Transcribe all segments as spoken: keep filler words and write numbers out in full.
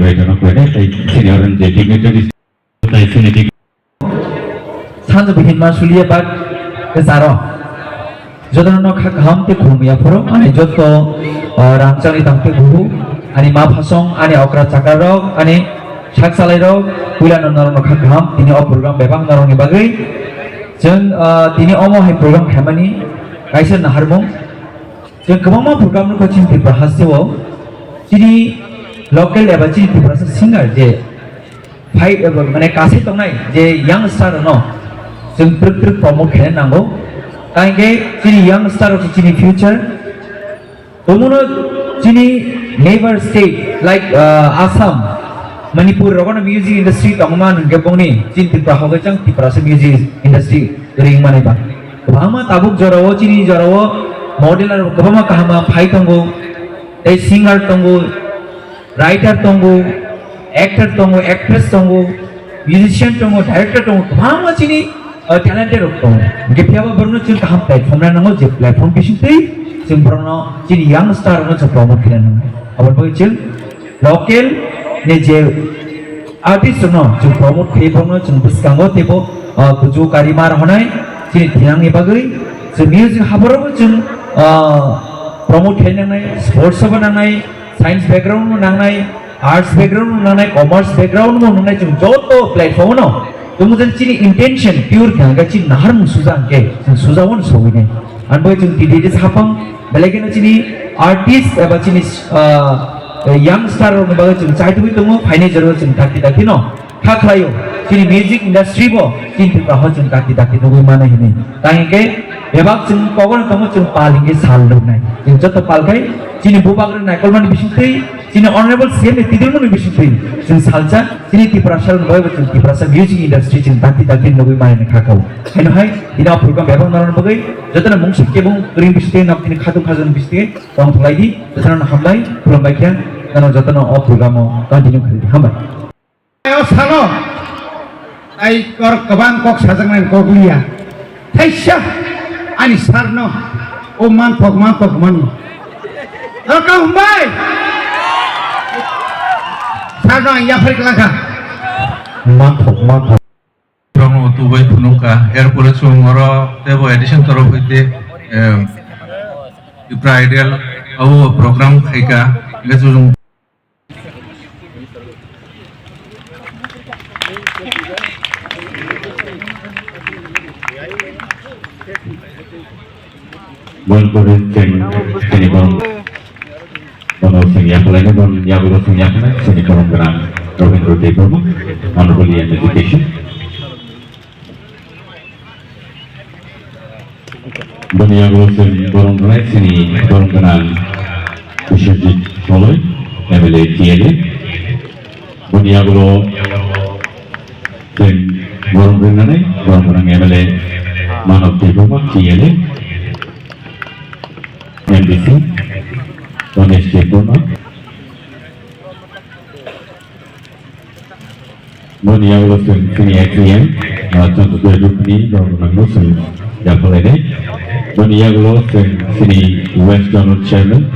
Senior and the dignitaries. Sanjak hinma suliya bak ke saro. Jotono kha kaham te khulumya phuru, ani joto, ah, rangchakni tangte buhu, ani ma phasong, ani okra chakra rok, ani sak salai rok, puila no norok no kha kaham, tini o program bebak norok ni bagwi. Chwng, ah, tini omo hai program khaimani kaisa naharmung. Chwng kwbangma program nukha chini Tripura hasteo, chini local eba chini Tiprasa singer je phai, eba mane kasai tongnai je young star no chwng twrwk twrwk promote khaina nango. Tangke chini young star rok chini future. Tomono chini neighbor state like, uh, Assam, Manipur rogono music industry tongma nungke bongni chini Tripura hoge chang Tiprasa music industry ring mani ba. Kwbangma tabuk jorao chini jorao model aro kwbangma kahama phai tongo, tei singer tongo, writer tongo, actor tongo, actress tongo, musician tongo, director tongo, kwbangma chini, uh, talented rok tongo. Hingke phiya ba borokno chwng kaham platform rw nango, je platform bising twi chwng borokno chini young star rokno chwng promote khaina nango. Aboni bagwi chwng local ni je artist rokno chwng promote khawi borokno chwng bwskango teibo, uh, kuchugo kari mar honai chini thinangni bagwi chwng music haborokbo chwng, uh, promote khaina nangnai, sports o bo nangnai, science background no nangnai, arts background no nangnai, commerce background no nangnai, chwng joto platform no. Tamo jan chini intention pure kha, hwnkhe chini naharmung suja hwnkhe, chwng suja wano sogwi nai. Ani bai chwng titi tisa hapang, belai kheno chini artist eba chini, ah, young star rokni bagwi chwng chaitugwi tongo, phainai jorao chwng dakti dakti no. Kha khlaio, chini music industry bo chini Tripura ho chwng dakti dakti nugwi mano hinwi. Tang hwnkhe bebak chwng kogono tongmo chwng pal hwnkhe sal nuknai. Chwng joto pal khai chini bubagrok naikolmani bisingtwi, chini honorable C M ni twidirmani bisingtwi chwng salsa chini Tiprasa rokni bagwi bo chwng Tiprasa music industry chwng dakti dakti nugwi mano kha kha. Haino hai tini o program bebak narwkna bagwi jotono mungsa kebeng kwrwng bisingtwi nok tini khatung khajang bisingtwi tong thwlai di, jotono hambai khulumbai khe jotono o program o continue khlai di. Hambai. O salo ai kor kwbang kok sajaknai kok liya. Thaisa ani sarno o manthok manthok mani. Rokam bai. Sarno ang yaphar kelaka. Manthok manthok. Rokno tubai phunuka. Erpore chwng oro tebo addition torof hoite, em, Tipra Idol abo program khaika. Hingke chwng Bon pore cheng chini bon. Bono cheng yaphalai ni bon yagulo cheng yaphalai chini borom gwnang Rabindra Debbarma, Honorable E M Education. Boni yagulo chwng borom rwnai chini borom gwnang Biswajit Moloi, M L A T L A. Boni yagulo chwng borom rwnani borom gwnang M L A Manav Debbarma, T L A, M D C Ganesh Debbarma. Boni yagulo chwng chini A G M, ah, Chandra Debbarmani borok nangno chwng yaphalai nai. Boni yagulo chwng chini West Zonal Chairman,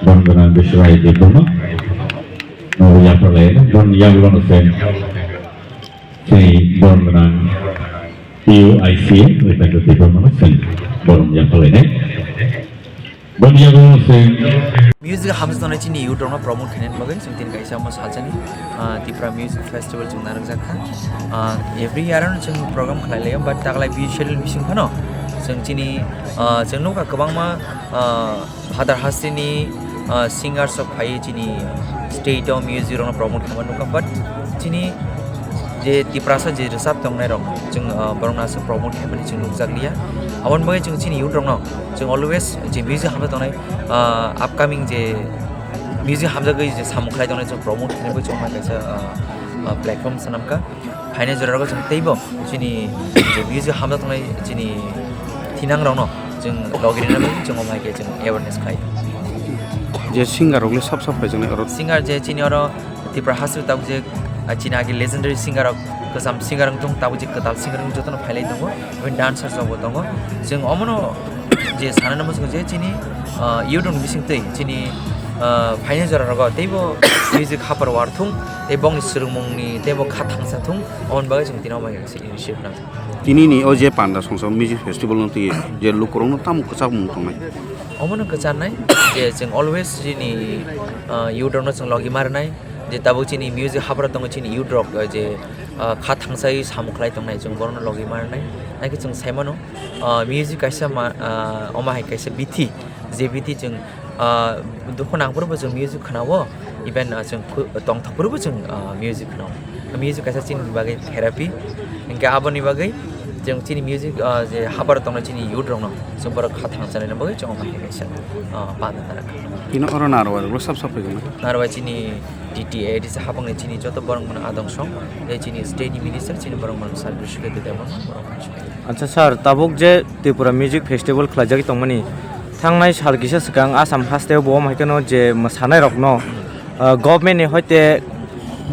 borok gwnang Biswai Debbarma, no yaphalai nai. Boni yagulo no chwng chini borok gwnang P U I C A, Ribendra Debbarma no chwng borok yaphalai nai. Boni yago se. Music hamjak tongnai chini youth rokno promote khainani bagwi chwng tini kaisa omo salsani, ah, Tipra Music Festival chwng narwkjak kha. Ah, every year ano chwng program khlai laio, but taklai busy schedule bising phano chwng chini, ah, chwng nukha kwbangma, ah, hadar hasteni, ah, singers rok phaiwi chini state o music rokno promote khaima nukha, but chini je Tiprasa je rwchap tongnai rok chwng, ah, borokno aswk promote khaimani chwng nukjak liya. Aboni bagwi chwng chini youth rokno chwng always je music hamjak tongnai, ah, upcoming je music hamjagwi je samung khlai tongnai chwng promote khainai bagwi chwng mai kaisa, ah, ah, platform swnamkha. Phainai jora rogo chwng teibo chini je music hamjak tongnai chini thinang rokno chwng logi rwna bagwi chwng omo hai khe chwng awareness khai. Je singer rok le sab sab phaijaknai oro. Singer je chini oro Tripura haste tabuk je, ah, chini agi legendary singer rok, kwcham singer wng tong, tabuk je kwtal singer wng jotono phailai tongo, even dancers rok bo tongo. Chwng omono je sanani muchungo je chini, ah, youth rok ni bising twi chini Ah, phaini jora rogo teibo music hapar war thung, tei bongni swrwngmungni teibo kha thangsa thung, aboni bagwi chwng tini omo kaisa initiative nang. Tini ni o je Panda Songsa Music Festival no twi je lukurokno tamo kwchak mung tongnai? Omono kwcharnai je chwng always chini, ah, youth rokno chwng logi marnai, je tabuk chini music hapra tongo chini youth rok, ah, je, ah, kha thangsawi samung khlai tongnai chwng borokno logi marnai. Haikhe chwng saimano, ah, music kaisa ma, ah, omo hai kaisa bithi, je bithi chwng, ah, dukhu nang phuru bo chwng music khwnao, even, ah, chwng khu-, tongthok phuru bo chwng, ah, music khwnao. Music kaisa chini bagwi therapy, hinkhe aboni bagwi chwng chini music, ah, je hapar tongnai chini youth rokno chwng borok kha thangsanani bagwi chwng omo hai kaisa, ah, panda nang. Tino oro narwai rok sab sab phaijaknai. Narwai chini D T A, A D C hapangni chini joto borok mano adong song, tei chini state ni minister chini borok mano service khe tei borok mano. Acha sir, tabuk je Tripura Music Festival khlaijagwi tongmani, thangnai sal kisa swkang Assam hasteo bo omo hai kheno je mwsanai rokno, ah, government ni hoite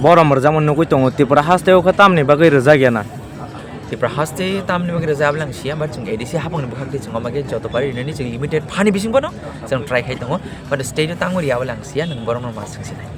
borom rwjakma nugwi tongo, Tripura hasteo khe tamni bagwi rwjak ya na? Tripura haste tamni bagwi rwjak abole ang siya, but chwng A D C hapangni bwkhak tei chwng omo khe joto pari rinani chwng limited phani bising bono chwng try khai tongo, but state o tangwi riya abole ang siya, nwng borokno ma swngsinai.